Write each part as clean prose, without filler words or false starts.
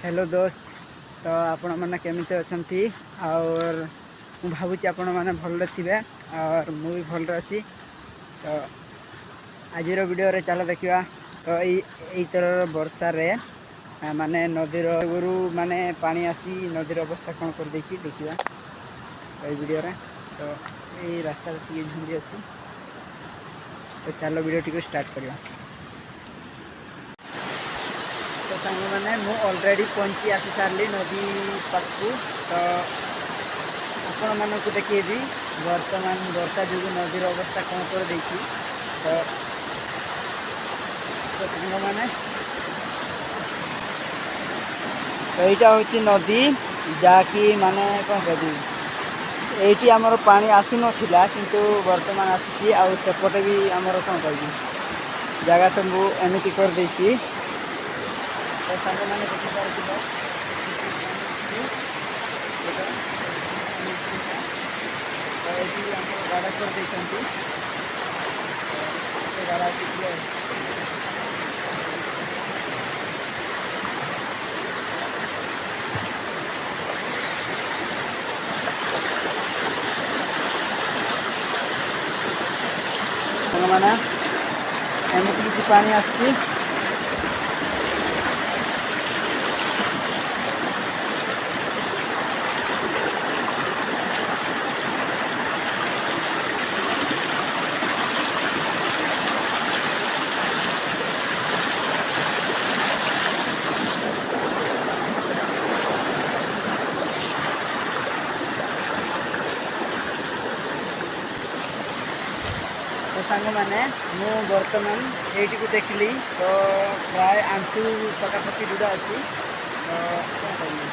Hello ଦୋସ୍ତ, ତ ଆପଣମାନେ କେମିତି ଅଛନ୍ତି? ଆଉ ମୁଁ ଭାବୁଛି ଆପଣମାନେ ଭଲରେ ଥିବେ ଆଉ ମୁଁ ବି ଭଲରେ ଅଛି। ତ ଆଜିର ଭିଡ଼ିଓରେ ଚାଲ ଦେଖିବା। ତ ଏଇଥରର ବର୍ଷାରେ ମାନେ ନଦୀର ଆଗରୁ ମାନେ ପାଣି ଆସି ନଦୀର ଅବସ୍ଥା କ'ଣ କରିଦେଇଛି, ଦେଖିବା ଏଇ ଭିଡ଼ିଓରେ। ତ ଏଇ ରାସ୍ତାରେ ଟିକେ ଝୁଣ୍ଡି ଅଛି। ତ ଚାଲ, ଭିଡ଼ିଓଟିକୁ ଷ୍ଟାର୍ଟ କରିବା। ତ ସାଙ୍ଗମାନେ, ମୁଁ ଅଲରେଡ଼ି ପହଞ୍ଚି ଆସି ସାରିଲି ନଦୀ ପାଖକୁ। ତ ଆପଣମାନଙ୍କୁ ଦେଖେଇବି ବର୍ତ୍ତମାନ ବର୍ଷା ଯୋଗୁଁ ନଦୀର ଅବସ୍ଥା କ'ଣ କରିଦେଇଛି। ତ ସାଙ୍ଗମାନେ, ତ ଏଇଟା ହେଉଛି ନଦୀ, ଯାହାକି ମାନେ କ'ଣ କହିବି, ଏଇଠି ଆମର ପାଣି ଆସୁନଥିଲା, କିନ୍ତୁ ବର୍ତ୍ତମାନ ଆସିଛି। ଆଉ ସେପଟେ ବି ଆମର କ'ଣ କହିବି, ଜାଗା ସବୁ ଏମିତି କରିଦେଇଛି। ତ ସାଙ୍ଗମାନେ, ଦେଖିପାରୁଥିବ, ଏଇଟା। ତ ଏଇଠି ଆମର ଗାଡ଼ା କରିଦେଇଛନ୍ତି। ସେ ଗାଡ଼ା ଟିକେ ସାଙ୍ଗମାନେ, ଏମିତି କିଛି ପାଣି ଆସୁଛି। ତ ସାଙ୍ଗମାନେ, ମୁଁ ବର୍ତ୍ତମାନ ଏଇଠିକୁ ଦେଖିଲି, ତ ପ୍ରାୟ ଆଣ୍ଠୁ ପାଖାପାଖି ବୁଡ଼ା ଅଛି। ତ କ'ଣ କହିବି,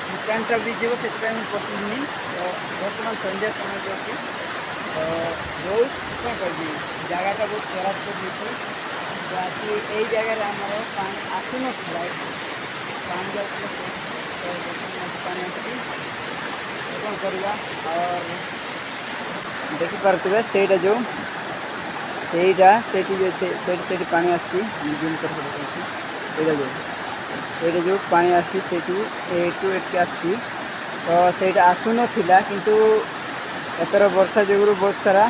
ମୋ ପ୍ୟାଣ୍ଟଟା ଭିଜିବ, ସେଥିପାଇଁ ମୁଁ ପଶିଲିନି। ତ ବର୍ତ୍ତମାନ ସନ୍ଧ୍ୟା ସମୟ ବି ଅଛି। ତ ବହୁତ କ'ଣ କହିବି, ଜାଗାଟା ବହୁତ ଖରାପ କରିଦେଇଛି, ଯାହାକି ଏଇ ଜାଗାରେ ଆମର ପାଣି ଆସୁନଥିଲା, ପାଣି ଯାଉଥିଲା। ତ ବର୍ତ୍ତମାନ ଆଜି ପାଣି ଆସୁଛି, ତ କ'ଣ କରିବା? ଆଉ ଦେଖିପାରୁଥିବେ, ସେଇଟା ଯେଉଁ ସେଇଟା ସେଇଠି ଯେଉଁ ସେଇଠି ସେଇଠି ପାଣି ଆସିଛି। ମୁଁ ଜୁମ୍ କରିକି ଦେଖାଉଛି। ଏଇଟା ଯେଉଁ ପାଣି ଆସିଛି, ସେଇଠୁ ଏଇଠୁ ଏଠିକି ଆସିଛି। ତ ସେଇଟା ଆସୁନଥିଲା, କିନ୍ତୁ ଏଥର ବର୍ଷା ଯୋଗୁରୁ ବହୁତ ସାରା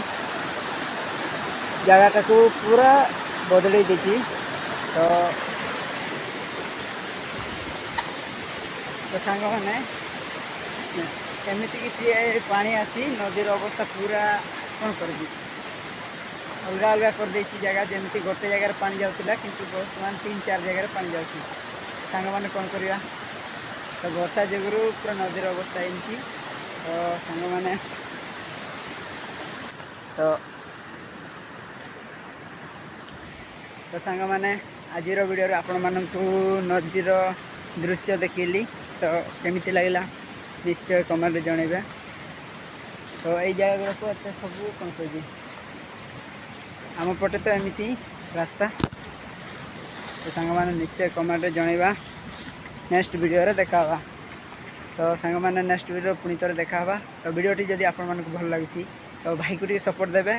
ଜାଗାଟାକୁ ପୁରା ବଦଳେଇ ଦେଇଛି। ତ ସାଙ୍ଗମାନେ, ଏମିତି କିଛି ପାଣି ଆସି ନଦୀର ଅବସ୍ଥା ପୁରା କ'ଣ କରିବି, ଅଲଗା ଅଲଗା କରିଦେଇଛି ଜାଗା। ଯେମିତି ଗୋଟେ ଜାଗାରେ ପାଣି ଯାଉଥିଲା, କିନ୍ତୁ ବର୍ତ୍ତମାନ ତିନି ଚାରି ଜାଗାରେ ପାଣି ଯାଉଛି। ସାଙ୍ଗମାନେ, କ'ଣ କରିବା? ତ ବର୍ଷା ଯୋଗୁରୁ ପୁରା ନଦୀର ଅବସ୍ଥା ଏମିତି। ତ ସାଙ୍ଗମାନେ, ତ ସାଙ୍ଗମାନେ, ଆଜିର ଭିଡ଼ିଓରେ ଆପଣମାନଙ୍କୁ ନଦୀର ଦୃଶ୍ୟ ଦେଖେଇଲି। ତ କେମିତି ଲାଗିଲା, ନିଶ୍ଚୟ କମେଣ୍ଟରେ ଜଣାଇବେ। ତ ଏଇ ଜାଗା ଗୁଡ଼ାକୁ ଏତେ ସବୁ କ'ଣ କହିବି, ଆମ ପଟେ ତ ଏମିତି ରାସ୍ତା। ତ ସାଙ୍ଗମାନେ, ନିଶ୍ଚୟ କମେଣ୍ଟରେ ଜଣାଇବା। ନେକ୍ସଟ ଭିଡ଼ିଓରେ ଦେଖା ହେବା। ତ ସାଙ୍ଗମାନେ, ନେକ୍ସଟ ଭିଡ଼ିଓ ପୁଣି ଥରେ ଦେଖା ହେବା। ତ ଭିଡ଼ିଓଟି ଯଦି ଆପଣମାନଙ୍କୁ ଭଲ ଲାଗୁଛି, ତ ଭାଇକୁ ଟିକେ ସପୋର୍ଟ ଦେବେ।